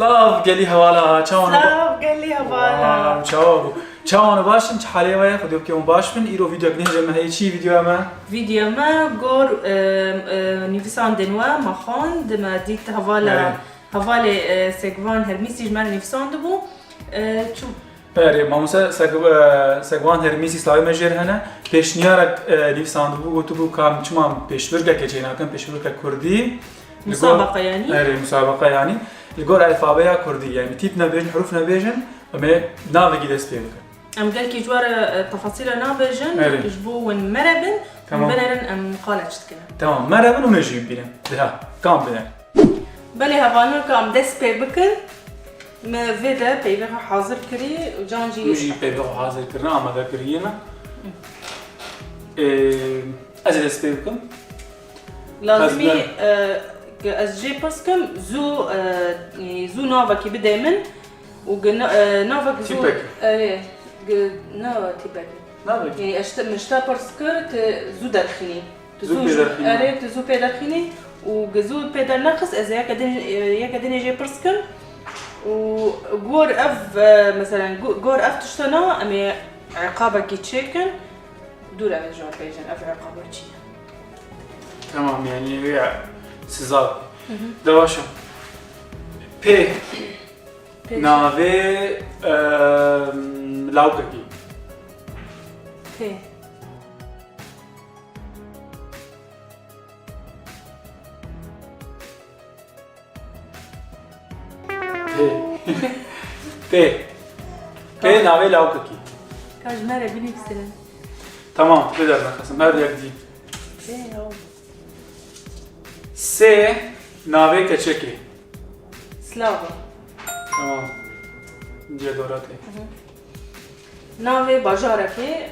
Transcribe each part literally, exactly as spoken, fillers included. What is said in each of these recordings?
Silav gelî hevala, çawan e? Silav gelî hevala. Wow, çawa bû? Çawan e, baş in? Çi halê we ye? Xwedê bike hûn baş bin. Îro vîdeoyek nihêje me heye. Çi vîdeoya me? Vîdeoya me gor, e, e, nivîsandên we me xwend, me dît hevala, Erê. hevalê, e, Segvan Hermîsî ji me re nivîsandibû. E, çû Erê, mamoste Seg-, e, Segvan Hermîsî, silavê me jê re hene. Pêşniyarek, e, nivîsandibû, gotibû, ka em çima pêşbirkekê çênakin, pêşbirkek kurdî. Li gor Musabeqa yanî? Erê, musabeqa yanî. Li gor elfabeya kurdî, yanî tîp nebêjin, huruf nebêjin, em ê navekî dest pê bikin. Em gelkî ji we re, e, tefasîla nabêjin, Erê. ji bo hûn merebin, hûn Tamam. binerin, em qala çi dikin. Tamam, merebin û hûn ê jî bibînin. Diha, kam bine? Belê hevalno, ka em dest pê bikin. Me vê de peyvê xwe hazir kirî û can jî Tu jî peyvê xwe hazir kirine, amade kiriyê me. Ê, ez ê dest pê bikim. Lazimî, Ez e, ke ez jê pirs kim, zû, e, zû navekî bidê min û ge na-, e, navek zû Tîpek. Erê, ge na tîpek. Navek. Yanî ez te, min ji te pirs kir, tu zû derxînî. Tu Zû zû pê jî, derxînî. Erê, tu zû pê derxînî û ge zû pê dernexist, ez ê yeke din, e, yeke dinê jê pirs kim. Û gor ev, e, meselen, go-, gor ev tiştana, em ê iqabekî çêkin. Dûr em ê ji we bêjin, ev iqaba çi ye? Tamam, yanî wê siza. Hı hı. De baş e. Pê. Pê. Navê, em, lawkekî. Pê. Pê. Pê. Pê Tamam. navê lawkekî. Ka ji me re binivîsînin. Tamam, tu pê dernexesim. Her yek dî. Pê, ew. Sê navê keçekê. Slava. Tamam. Diye dora te. Hı hı. Navê bajarekê.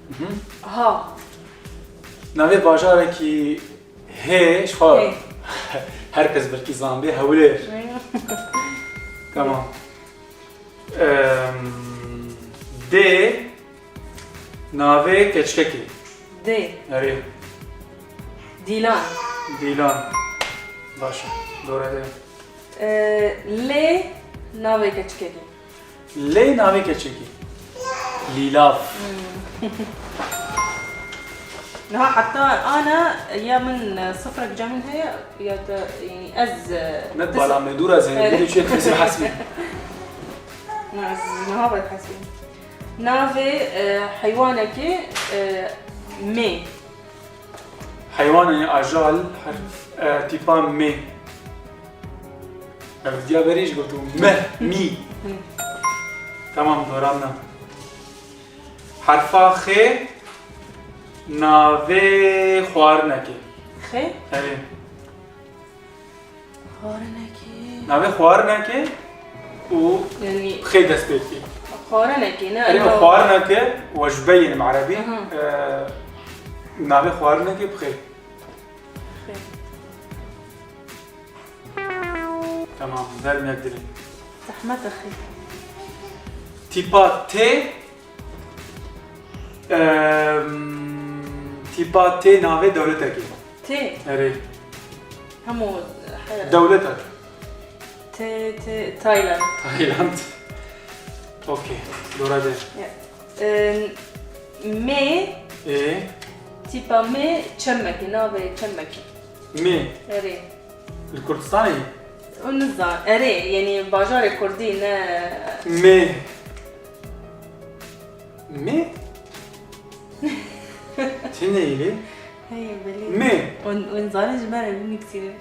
Hı hı. Ha. Navê bajarekî hê, ji xwe Hê. her kes belkî zanibê, Hewlêr. Hı. Tamam. Em, dê navê keçikekê. Dê. Erê. Dîlan. Dîlan. Baş e. Dora te. Ee, lê navê keçikekê. Lê navê keçekê. Lîlav. Hmm. Niha heta ana ya min, e, sifrek cem min heye, ya te, yanî ez, e, Ne dis- bala me dûra zene, Evet. bile çiye tesir hasbî. Na, ez niha ber hasbî. Navê, e, heywanekê, e, mê. Heywanê ajal, herf, e, tîpa mê. Ev diya berê jî gotum. Me, mî. Hı. Tamam, doran na. Herfa xê, navê xwarinekê. Xê? Erê. Xwarinekê. Navê xwarinekê û Yanî xê dest pê dikê. Xwarinekê, ne? Erê, Eno. Xwarinekê, we ji beyê em erebî, Aha. e, navê xwarinekê bi xê. Xê. Tamam, dermiyek dilê. Zehmet e xê. Tîpa T, em, tîpa T navê dewletekê. T. Erê. Hemû he- Dewletek. T, T, Tayland. Tayland. Okey, dora de. Ya. Em, mê, Ê, tîpa mê çemekî, navê çemekî. Mê. Erê. Li Kurdistanê? Ew nizan. Erê, yanî bajarê kurdî ne. Mê. Mê? Çi neyli? Hey, belê. Mê. Hûn, hûn zanin ji me re binivîsînin.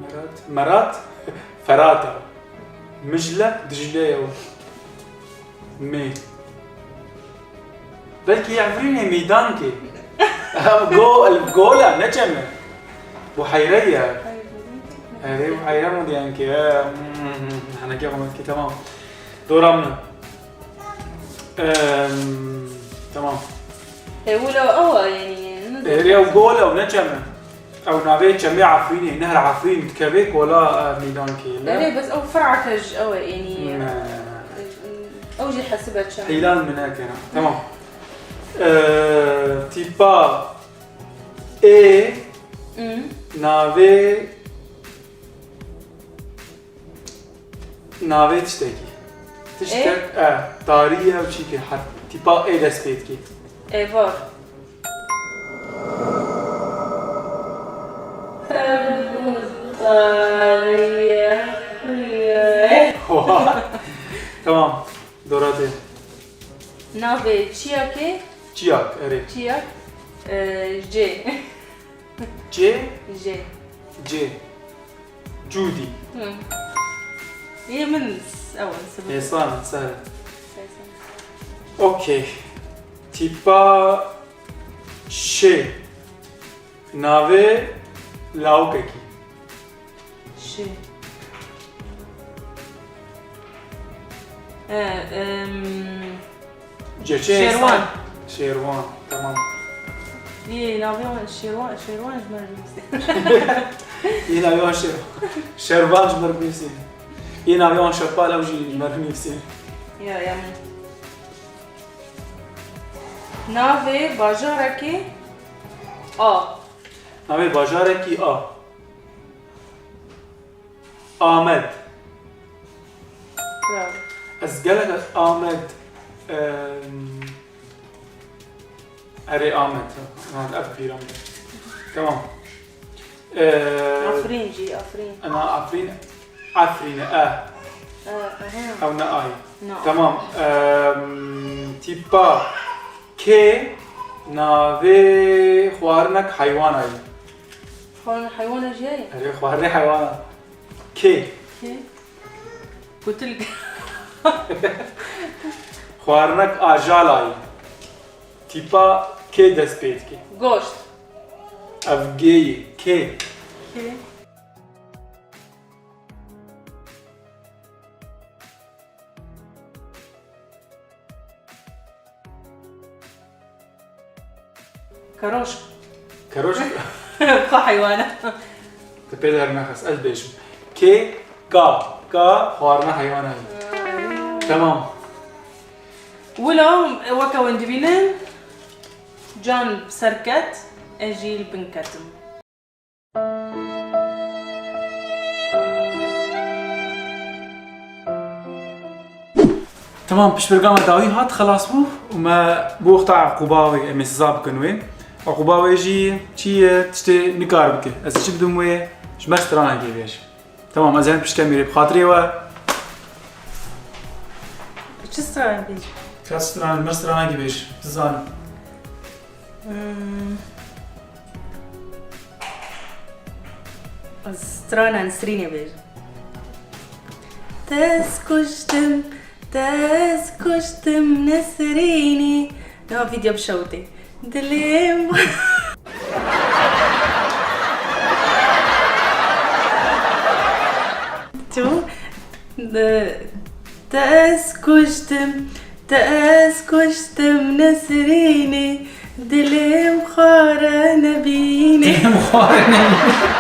Merat. Merat. Ferata. Mijle, Dicleye o. Mê. Belkî Efrînê mîdankê. Ev go-, ev gola, ne çem e. Buheyre ye. Erê, Buheyre mîdankê. He, hmm, hmm, hmm. Henekê xwe me dikê, tamam. Dora min e. Em, tamam. E, wilo ew e, yanî, ne Erê, ew gol e, ew ne çem e. Ew navê çemê Efrînê, Nehr Efrîn dikeve kola, e, mîdankê, ne? Erê, bes ew fir'eke ji ew e, yanî, Ne, ne, ne, ne. ew jî hesibe çem. Heylan min nekene. Tamam. E, tîpa ê Hmm. navê Navê tiştekî. Tiştek e, tarî ye û çîkê herf. Tîpa ê dest pê dikê. Êvar. Tarî ye. Oha. Tamam. Dora te. Navê çiyakê? Çiyak, erê. Çiyak. E, C. C? C. C. Judy. Hı. Yê min s-, ew in, sibit. Hêsan in, ser. Hêsan. Okey. Tîpa şê. Navê lawikekî. Şê. E, em, Ceçê Şêrwan. Şêrwan, tamam. Yê navê wan Şêrwan, Şêrwan ji me re nivîsî. Yê navê wan Şêrwan. Şervan ji me re nivîsî. Yê navê wan Şepal ew jî ji me re nivîsî. Ya, ya min. Navê bajarekê A. Navê bajarekî A. Amed. Bravo. Ez gelek Amed, em, erê Amed. Ha, ev bîra min. Tamam. Ee, Afrîn jî, Afrîn. Ana Afrîn, Afrîn e. E, aha. Ew ne ay. No. Tamam. Em, tîpa kê navê xwarinek heywana ye. Xwarin heywana jî ye? Erê, xwarinê heywana. Kê? Kê? Kutilk. Xwarinek ajala ye. Tîpa kê dest pê dike? Goşt. Ev gê ye. Kê? Kê? Keroşk. Keroşk? Xwe heywana. Te pê dernexist, ez bêjim. Kê, ka, ka, xwarina heywana ye. Tamam. Wilo, weke hûn dibînin, can bi ser ket, ez jî li bin ketim. Tamam, piştberga me dawî hat, xelas bû û me bû wexta eqûba wê, em ê siza bikin wê. Eqûba wê jî çi ye? Tiştê nikar bike. Ez ê çi bidim wê? Ji me stranekê bêj. Tamam, ez ê piştke mêrê bi xatirê we. Çi stranek bêj? Ka stran-, ji me stranekê bêj, bizanim. Hmm. Ez strana Nesrînê bêjim. Te ez kuştim, te ez kuştim Nesrînî. Niha vîdeo bişewitê. Dilê min. Çi bû? De-, te ez kuştim, te ez kuştim Nesrînê, dilê min xware nebînê. Dilê min xware nebînê.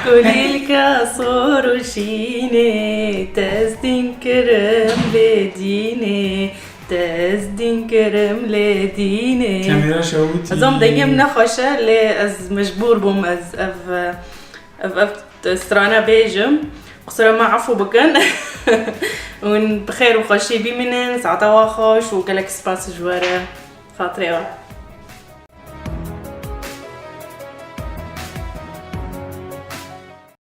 Kulîlka sor û şînê, te ez dîn kirim lê dînê, te ez dîn kirim lê dînê. Kemîra şewitî. Ez am dengê min nexweş e, lê ez mecbûr bûm, ez ev, ev, ev strane bêjim. Qusura me efû bikin. Hûn bi xêr û xweşî bimînin, saeta we xweş û gelek spas ji we re. Xatirê we.